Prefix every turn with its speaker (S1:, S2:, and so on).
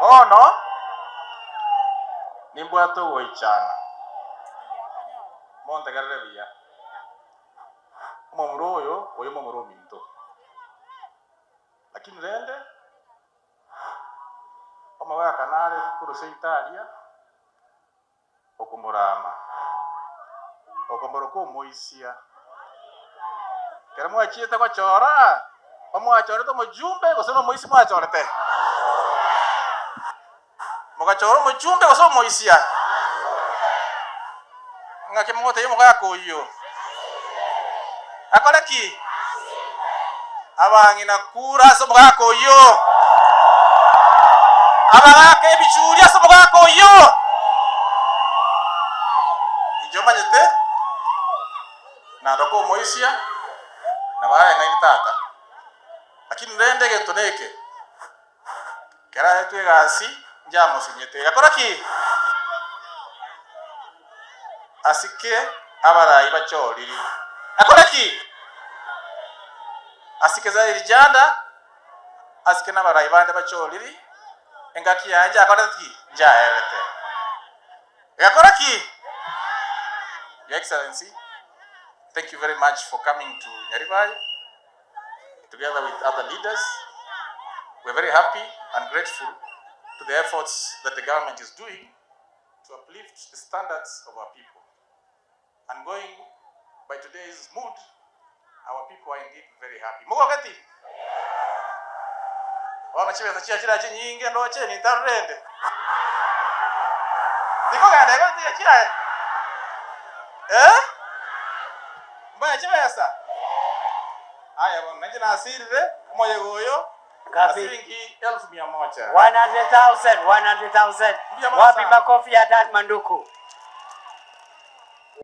S1: Bono nimbwate ogoichana, montegerere buya. Omomura oyo, oyo momura ominto. Lakini rende, omogaka nare korwa seito aria, okomorama, okomoroka omoisia. Ekero mwachiete gochora, omwachorete omojumbe gose nomoisia mwachorete? Mogachora omochumbe gose omoisia? Ng'aki mogotebia omogaka oyio? Akore ki? Abang'ina kura ase omogaka oyio. Abagaka ebichuri ase omogaka oyio. Inche omanyete, nandoka omoisia, nabo areng'aini tata. Lakini rende egento neke. Ekero aetwe egasi, nchiamosinyete. Egakora ki? Asike abarai bachoriri. Akore ki? Asike Zairi Janda, asike nabarai bande bachoriri, engaki yaye nchiakorete ki? Nchiaerete. Egakora ki? Your Excellency, thank you very much for coming to Nyaribari. Together with other leaders, we are very happy and grateful to the efforts that the government is doing to uplift the standards of our people. And going by today's mood, our people are indeed very happy. Mogogeti? Bono chibesa chia chira chinyinge ndoche nintarorende. Tikogenda igo tiga chiaye. Eh? Mbae chibesa? Aye bono nainche nasirire omoyega oyo na
S2: Ngapi?
S1: siringi elfu mia moja.
S2: 100,000, 100,000.
S1: Mbuya mono
S2: Wapi
S1: sana.
S2: makofi ya Dan Manduku?